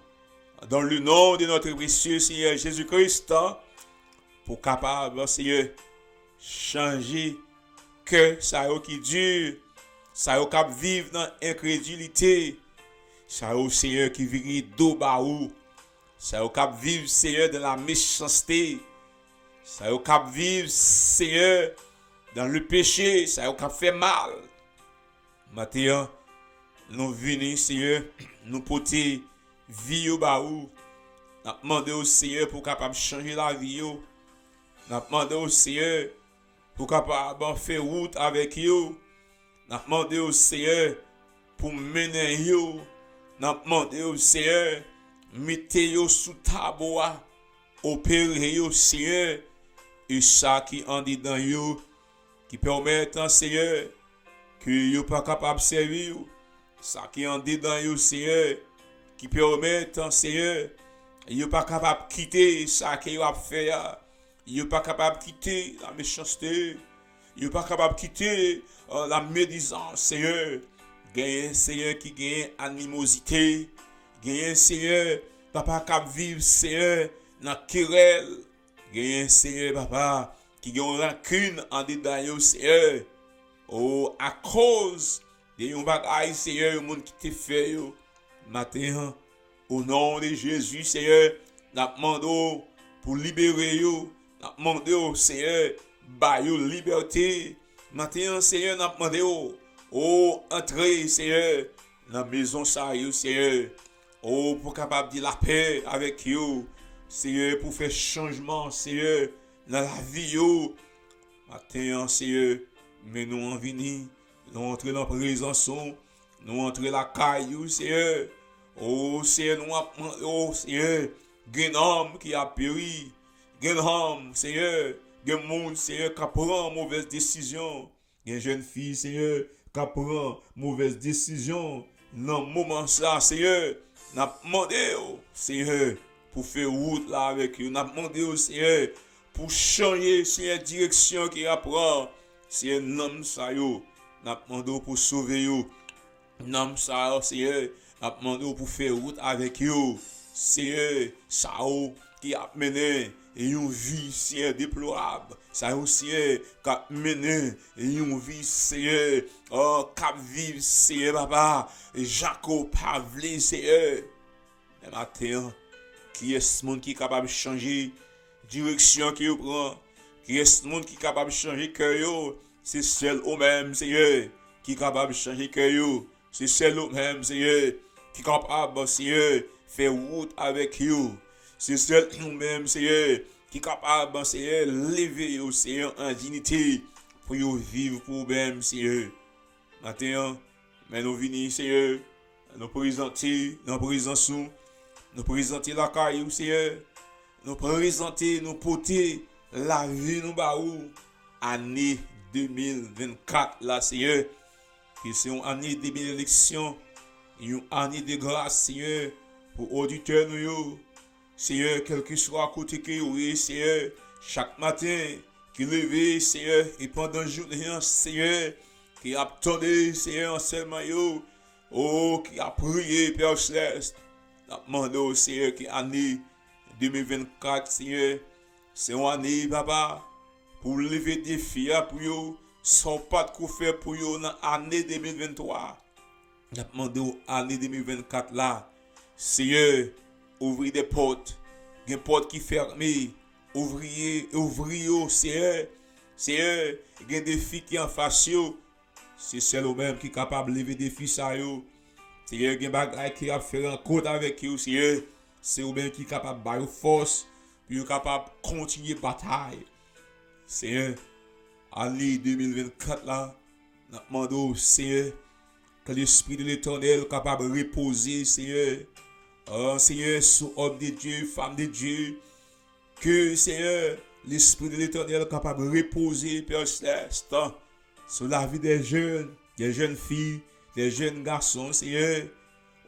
dans le nom de notre précieux Seigneur Jésus-Christ, pou kapab, Seyè, chanje kè sa yo ki di, sa yo k ap viv nan enkredilite, sa yo, Seyè, ki vire do ba ou, sa yo k ap viv, Seyè, dans la méchanceté, sa yo k ap viv, Seyè, dans le péché, sa yo k ap fè mal. Maten an, nou vini, Seyè, nou pote vi yo ba ou. N ap mande w, Seyè, pou w kapab chanje lavi yo. N ap mande w, Seyè, pou w kapab fè wout avèk yo. N ap mande w, Seyè, pou mennen yo. N ap mande w, Seyè, mete yo sou tablo a. Opere yo, Seyè, e sa ki andedan yo, ki pèmèt, Seyè, ke yo pa kapab sèvi w. Sa ki andedan yo, Seyè, ki pèmèt, Seyè, yo pa kapab kite sa ke yo ap fè a. Yo pa kapab kite la méchanceté. Yo pa kapab kite, euh, la médisance, Seyè. Genyen, Seyè, ki genyen animozite. Genyen, Seyè, papa, k ap viv, Seyè, nan kerèl. Genyen, Seyè, papa, ki gen yon rankin andedan yo, Seyè. O, akoz de yon bagay, Seyè, yon moun ki te fè yo. Maten an, o non de Jezi, Seyè, n ap mande w pou libere yo. N ap mande w, Seyè, ba yo libète. Maten an, Seyè, n ap mande w, o, antre, Seyè, nan mezon sa yo, Seyè. O, pou kapab di lapè avèk yo, Seyè, pou fè chanjman, Seyè, nan lavi yo. Maten an, Seyè, men nou an vini, nou antre nan prezans ou, nou antre lakay ou, Seyè. O, Seyè, nou ap mande w, Seyè, gen nanm ki ap peri, gen nanm, Seyè, gen moun, Seyè, k ap pran movèz desizyon. Gen jèn fi, Seyè, k ap pran movèz desizyon nan moman sa, Seyè. N ap mande w, Seyè, pou fè wout la avèk yo. N ap mande w, Seyè, pou chanje, Seyè, direksyon ke y ap pran. Seyè, nanm sa yo, n ap mande w pou sove yo. Nanm sa yo, Seyè, n ap mande w pou fè wout avèk yo. Seyè, sa yo ki ap mennen yon vi, Seyè, deplorab. Sa yo, Seyè, k ap mennen yon vi, Seyè, o, k ap viv, Seyè, papa, jan ke w pa vle, Seyè. Men maten an, kiyès moun ki kapab chanje direksyon ke yo pran? Kiyès moun ki kapab chanje kè yo? Se sèl ou menm, Seyè, ki kapab chanje kè yo. Se sèl ou menm, Seyè, ki kapab, Seyè, fè wout avèk yo. Se sèl ou menm, Seyè, ki kapab, Seyè, leve yo, Seyè, an diyite pou yo viv pou ou menm, Seyè. Maten an, men nou vini, Seyè, nou prezante nan prezans ou, nou prezante lakay ou, Seyè, nou prezante, nou pote lavi nou ba ou, ane de mil vennkat la, Seyè, ke se yon ane de benediksyon, yon ane de gras, Seyè, pou oditè nou yo. Seyè, kèlkeswa kote ke yo ye, Seyè, chak maten, ki leve, Seyè, e pandan jounen an, Seyè, ki ap tande, Seyè, ansèyman yo, o, ki ap priye, Pè Selès, n ap mande w, Seyè, ke ane de mil vennkat, Seyè, se yon ane, papa, pou w leve defi a pou yo, sa w pa t ko fè pou yo nan ane de mil venntwa. N ap mande w ane de mil vennkat la, Seyè, ouvri de pòt. Gen pòt ki fèmen, ouvri, ouvri yo, Seyè. Seyè, gen defi ki anfas yo. Se sèl ou menm ki kapab leve defi sa yo. Seyè, gen bagay ki ap fè rankont avèk yo, Seyè. Se ou menm ki kapab ba yo fòs pou yo kapab kontinye batay. Seyè, ane de mil vennkat la, n ap mande w, Seyè, ke Lespri de Letènèl kapab repoze, Seyè. O, Seyè, sou òm de Dye, fanm de Dye. Ke, Seyè, Lespri de Letènèl kapab repoze, Pè Selès, sou lavi de jèn, de jèn fi, de jèn gason, Seyè.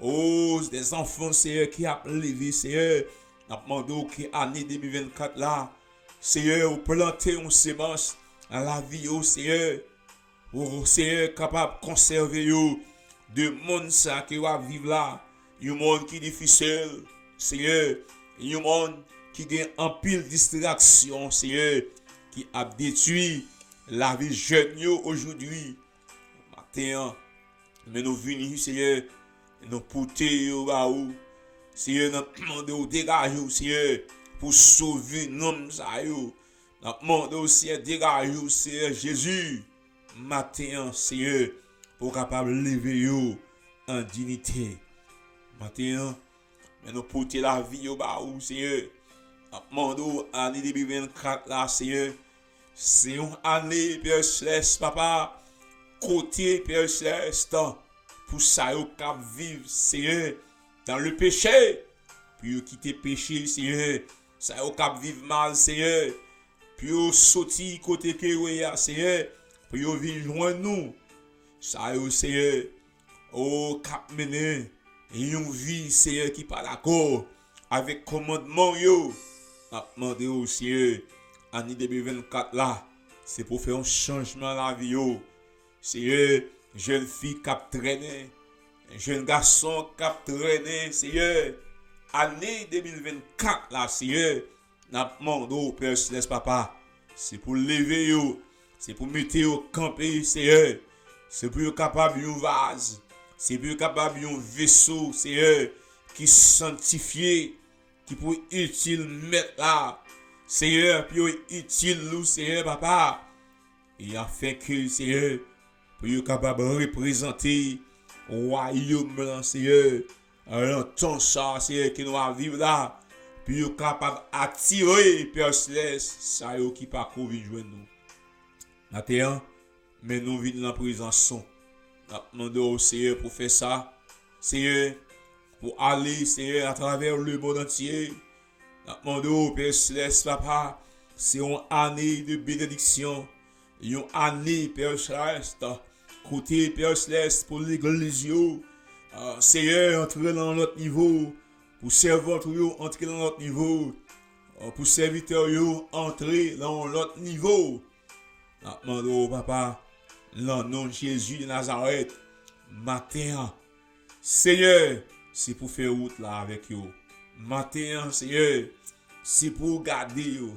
O, de zanfan, Seyè, ki ap leve, Seyè. N ap mande w ke ane de mil vennkat la, Seyè, ou plante yon semans nan lavi yo, Seyè. Pou, Seyè, kapab konsève yo de monn sa ke w ap viv la. Yon monn ki difisil, Seyè. Yon monn ki gen anpil distraksyon, Seyè, ki ap detwi lavi jèn yo ojodwi. maten an, men nou vini, Seyè, nou pote yo ba ou. Seyè, n ap mande w degaje w, Seyè, pou sove nanm sa yo. N ap mande w, Seyè, degaje w, Seyè Jezi, maten an, Seyè, pou w kapab leve yo an diyite. Maten an, men nou pote lavi yo ba ou, Seyè. N ap mande w, ane de mil vennkat la, Seyè, se yon ane, Pè Selès, Papa, kote, Pè Selès, pou sa yo k ap viv, Seyè, dans le péché, pou yo kite peche, Seyè. Sa yo k ap viv mal, Seyè, pou yo soti kote ke yo ye a, Seyè, pou yo vin jwenn nou. Sa yo, Seyè, o, k ap mennen yon vi, Seyè, ki pa dakò avèk kòmandman w yo. N ap mande w, Seyè, ane de mil vennkat la, se pou fè yon chanjman lavi yo. Seyè, jèn fi k ap trennen, jèn gason k ap trennen, Seyè, ane de mil vennkat la, Seyè, n ap mande w, Pè Selès, Papa, se pou leve yo, se pou mete yo kanpe, Seyè, se pou yo kapab yon vaz, se pou yo kapab yon veso, Seyè, ki sanntifye, ki pou itil Mèt la, Seyè, pou yo itil ou, Seyè, Papa. E afenke, Seyè, pou yo kapab reprezante wayòm lan, Seyè, nan tan sa, Seyè, ke nou ap viv la, pou yo kapab atire, Pè Selès, sa yo ki pako vin jwenn nou. Maten an, men nou vin nan prezans ou. N ap mande w, Seyè, pou fè sa. Seyè, pou ale, Seyè, atravè lemonn antye. N ap mande w, Pè Selès, Papa, se yon ane de benediksyon, yon ane, Pè Selès, kote, Pè Selès, pou legliz yo, ah, Seyè, antre nan yon lòt nivo, pou sèvant ou yo antre nan yon lòt nivo, ah, pou sèvitè yo antre nan yon lòt nivo. N ap mande w, Papa, nan non Jezi de Nazarèt, maten an, Seyè, se pou fè wout la avèk yo. Maten an, Seyè, se pou w gade yo.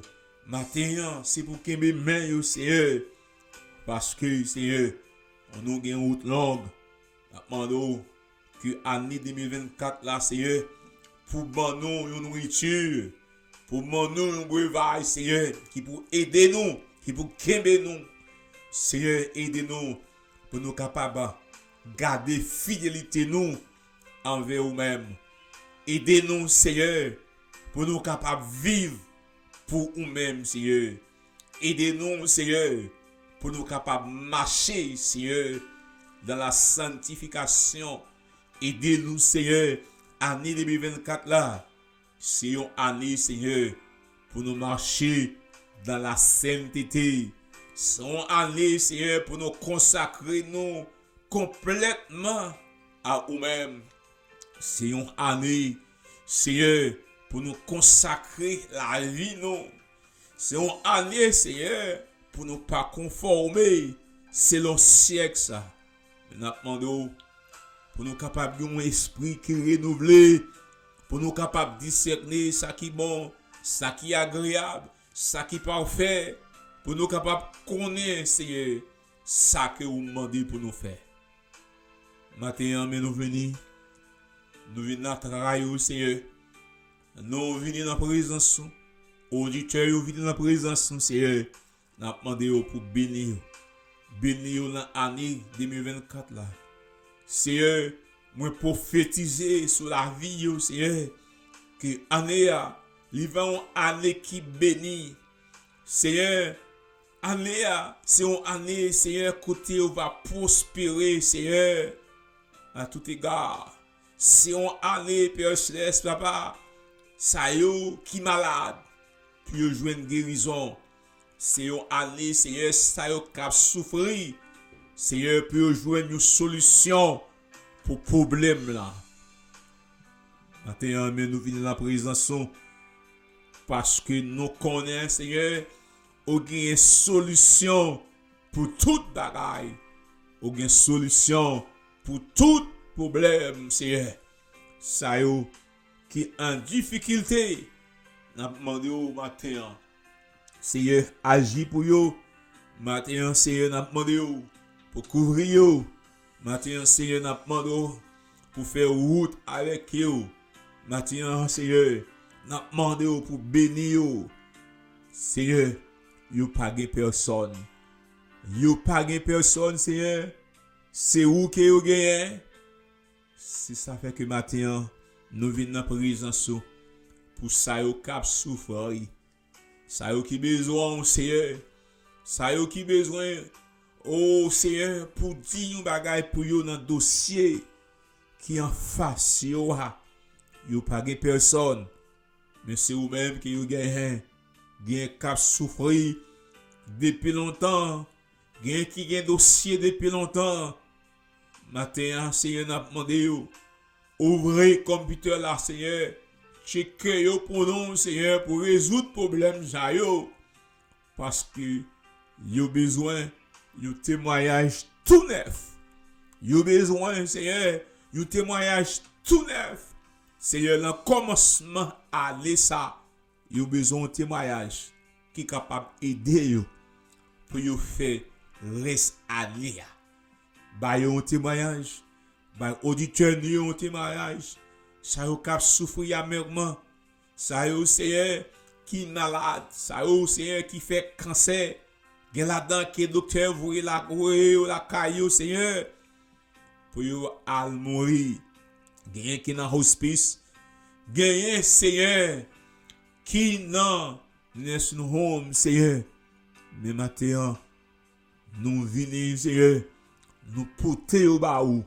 Maten an, se pou w kenbe men yo, Seyè. Paske, Seyè, nou gen wout long. N ap mande w ke ane de mil vennkat la, Seyè, pou ban nou yon nouriti, pou ban nou yon brevay, Seyè, ki pou ede nou, ki pou kenbe nou. Seyè, ede nou pou nou kapab gade fidelite nou anvè ou menm. Ede nou, Seyè, pou nou kapab viv pou ou menm, Seyè. Ede nou, Seyè, pou nou kapab mache, Seyè, dans la sanctification. Ede nou, Seyè, ane de mil vennkat la, se yon ane, Seyè, pou nou mache dans la sainteté. Se yon ane, Seyè, pou nou konsakre nou konplètman a ou menm. Se yon ane, Seyè, pou nou konsakre lavi nou. Se yon ane, Seyè, pou nou pa konfòme selon syèk sa. Men n ap mande w pou nou kapab gen yon espri ki renouvle, pou nou kapab disène sa ki bon, sa ki agreyab, sa ki pafè, pou nou kapab konnen, Seyè, sa ke ou mande pou nou fè. Maten an, men nou vini. Nou vin nan tray ou, Seyè. Nou vini nan prezans ou. Oditè yo vini nan prezans ou, Seyè. N ap mande yo pou beni yo. Beni yo nan ane de mil vennkat la. Seyè, mwen pwofetize sou lavi yo, Seyè, ke ane a, li va yon ane ki beni. Seyè, ane a, se yon ane, Seyè, kote yo va pwospere, Seyè, à tout égard. Se yon ane, Pè Selès, Papa, sa yo ki malad, pou yo jwenn gerizon. Se yon ane, Seyè, sa yo k ap soufri, Seyè, pou yo jwenn yon solisyon pou pwoblèm lan. Maten an, men nou vini nan prezans ou, paske nou konnen, Seyè, ou genyen solisyon pou tout bagay. Ou gen solisyon pou tout pwoblèm, Seyè. Sa yo ki an difikilte, n ap mande w maten an, Seyè, aji pou yo. Maten an, Seyè, n ap mande w pou kouvri yo. Maten an, Senyè, n ap mande w pou fè wout avèk yo. Maten an, Senyè, n ap mande w pou beni yo. Senyè, yo pa gen pèsòn. Yo pa gen pèsòn, Senyè. Se ou ke yo genyen. Se sa fè ke maten an, nou vin nan prezans ou pou sa yo k ap soufri. Sa yo ki bezwen w, Senyè. Sa yo ki bezwen, o Senyè, pou di yon bagay pou yo nan dosye ki anfas yo a. Yo pa gen pèsòn, men se ou menm ke yo genyen. Gen k ap soufri depi lontan. Gen ki gen dosye depi lontan. Maten an, Senyè, n ap mande yo, ouvri konpitè la, Senyè. Tcheke yo pou nou, Senyè, pou rezoud pwoblèm sa yo. Paske yo bezwen yon temwayaj tou nèf. Yo bezwen, Senyè, yon temwayaj tou nèf. Senyè, nan kòmansman ane sa, yo bezwen yon temwayaj ki kapab ede yo pou yo fè rès ane a. Ba yo yon temwayaj, bay oditè nou yo yon temwayaj, sa yo k ap soufri amèman, sa yo, Senyè, ki malad, sa yo, Senyè, ki fè kansè, gen ladan ke doktè voye la, voye yo lakay yo, Senyè, pou yo al mouri. Genyen ki nan hospice, genyen, Senyè, ki nan nursing home, Senyè. Men maten an, nou vini, Senyè, nou pote yo ba ou.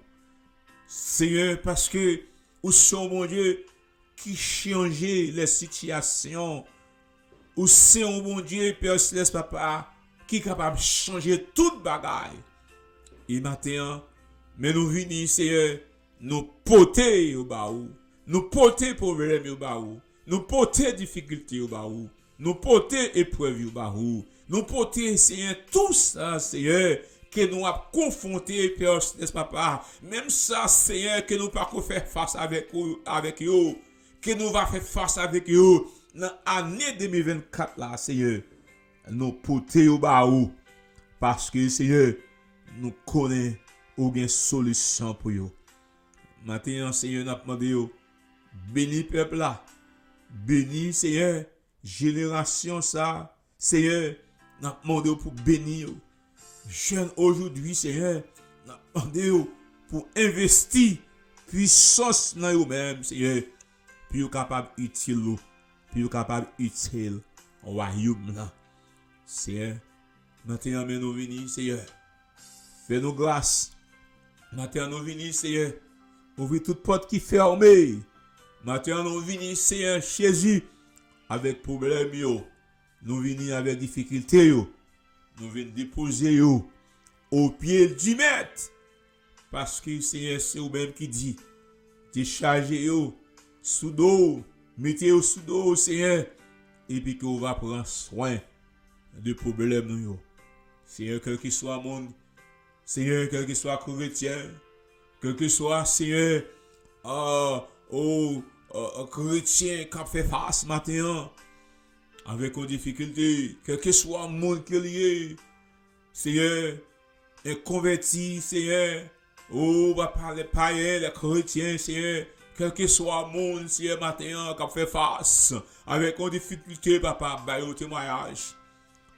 Senyè, paske ou se yon Bondye ki chanje lè sitiyasyon. Ou se yon Bondye, Pè Selès, Papa, ki kapab chanje tout bagay. E maten an, men nou vini, Senyè, nou pote yo ba ou. Nou pote pwoblèm yo ba ou. Nou pote difikilte yo ba ou. Nou pote eprèv yo ba ou. Nou pote, Senyè, tou sa, Senyè, ke nou ap konfwonte, Pè Selès, Papa. Menm sa, Senyè, ke nou pako fè fas avèk ou, avèk yo, ke nou va fè fas avèk yo nan ane de mil vennkat la, Senyè. Nou pote yo ba ou. Paske, Senyè, nou konnen ou gen solisyon pou yo. Maten an, Senyè, n ap mande yo, beni pèp la. Beni, Senyè, jenerasyon sa. Senyè, n ap mande w pou beni yo. Jèn ojodwi, Senyè, n ap mande w pou envesti pwisans nan yo menm, Senyè, pou yo kapab itil ou, pou yo kapab itil wayòm nan. Senyè, maten an, men nou vini, Senyè. Fè nou gras. Maten an, nou vini, Senyè. Ouvri tout pòt ki fèmen. Maten an, nou vini, Senyè Jezi, avèk pwoblèm yo. Nou vini avèk difikilte yo. Nou vin depoze yo o pye di Mèt. Paske, Senyè, se ou menm ki di, dechaje yo sou do w, mete yo sou do w, Senyè, epi ke w va pran swen de pwoblèm nou yo. Senyè, kèlkeswa moun, Senyè, kèlkeswa kretyen, kèlkeswa, Senyè, ah, o, ah, kretyen k ap fè fas maten an avèk yon difikilte, kèlkeswa moun ke li ye, Senyè, lè konvèti, Senyè, o, papa, lè payen, lè kretyen, Senyè, kèlkeswa moun, Senyè, maten an, k ap fè fas avèk yon difikilte, papa, ba yo temwayaj.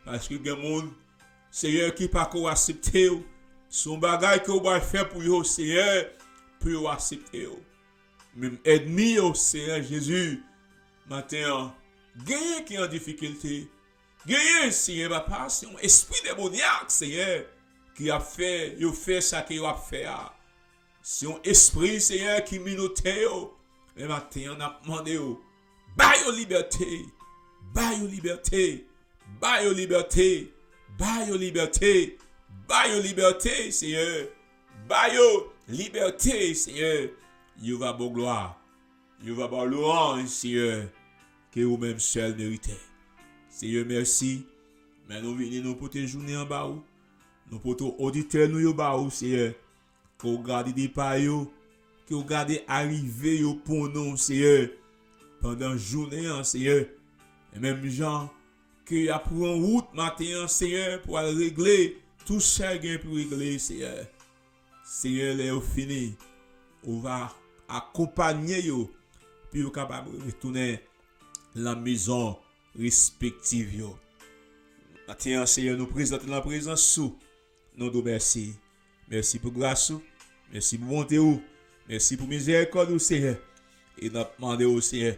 Paske gen moun, Senyè, ki pako aksepte w. Se yon bagay ke w pral fè pou yo, Senyè, pou yo aksepte w. Menm ènmi yo, Senyè Jezi, maten an, genyen ki an difikilte. Genyen, Senyè, papa, se yon espri demonyak, Senyè, ki ap fè yo fè sa ke yo ap fè a. Se yon espri, Senyè, ki menote yo. Men maten an, n ap mande yo, ba yo libète. Ba yo libète. Ba yo libète. Ba yo libète. Ba yo libète, Senyè. Ba yo libète, Senyè. Yo va ba w glwa. Yo va ba w lwanj, Senyè, ke ou menm sèl merite. Senyè, mèsi. Men nou vini, nou pote jounen an ba ou. Nou pote oditè nou yo ba ou, Senyè. Ke w gade depa yo, ke w gade arive yo pou nou, Senyè, pandan jounen an, Senyè. E menm jan ke y ap pran wout maten an, Senyè, pou al regle tou sa gen pou regle, Senyè. Senyè, lè yo fini, ou va akonpanye yo, pou yo kapab retounen nan mezon respektif yo. Maten an, Senyè, nou prezante nan prezans ou. Nou di w mèsi. Mèsi pou gras ou. Mèsi pou bonte ou. Mèsi pou mizèrikòd ou, Senyè. E n ap mande w, Senyè,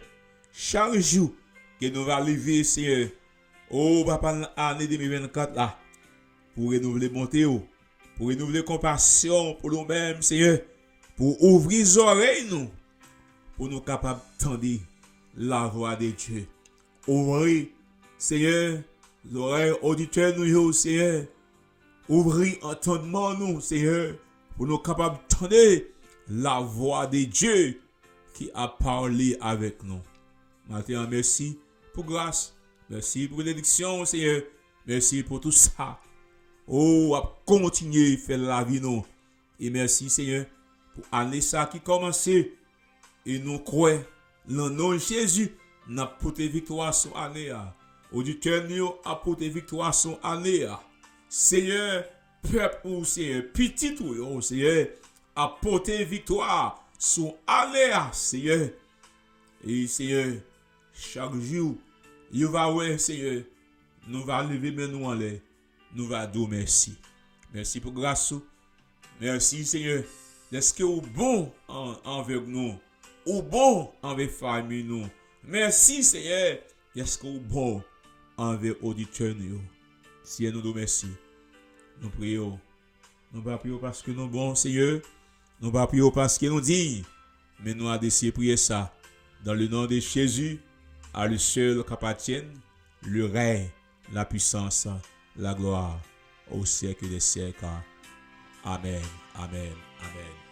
chak jou ke nou va leve, Senyè, o Papa, nan ane de mil vennkat la, pou renouvle bonte ou, pou renouvle konpasyon pou nou menm, Senyè, pou ouvri zòrèy nou, pou nou kapab tande lavwa de Dye. Ouvri, Senyè, zòrèy oditè nou yo, Senyè. Ouvri antandman nou, Senyè, pou nou kapab tande lavwa de Dye ki ap pale avèk nou. Maten an, mèsi pou gras, mèsi pou benediksyon, Senyè, mèsi pou tou sa. O, w ap kontinye fè lavi nou. E mèsi, Senyè, pou ane sa ki kòmanse. E nou kwè, nan non Jezi, n ap pote viktwa sou ane a. Oditè nou yo ap pote viktwa sou ane a. Senyè, pèp ou, Senyè, pitit ou yo, Senyè, ap pote viktwa sou ane a, Senyè. E, Senyè, chak jou, yo va wè, Senyè, nou va leve men nou anlè, nou va di w mèsi. Mèsi pou gras ou. Mèsi, Senyè, dèske ou bon an-, anvè nou. Ou bon anvè fanmi nou. Mèsi, Senyè, dèske ou bon anvè oditè nou yo. Senyè, nou di w mèsi. Nou priye w. Nou pa priye w paske nou bon, Senyè. Nou pa priye w paske nou diy. Men nou adrese priyè sa dans le nom de Jésus, à lui seul qu'appartiennent le règne, la puissance, la gloire au siècle des siècles. Amen, amen, amen.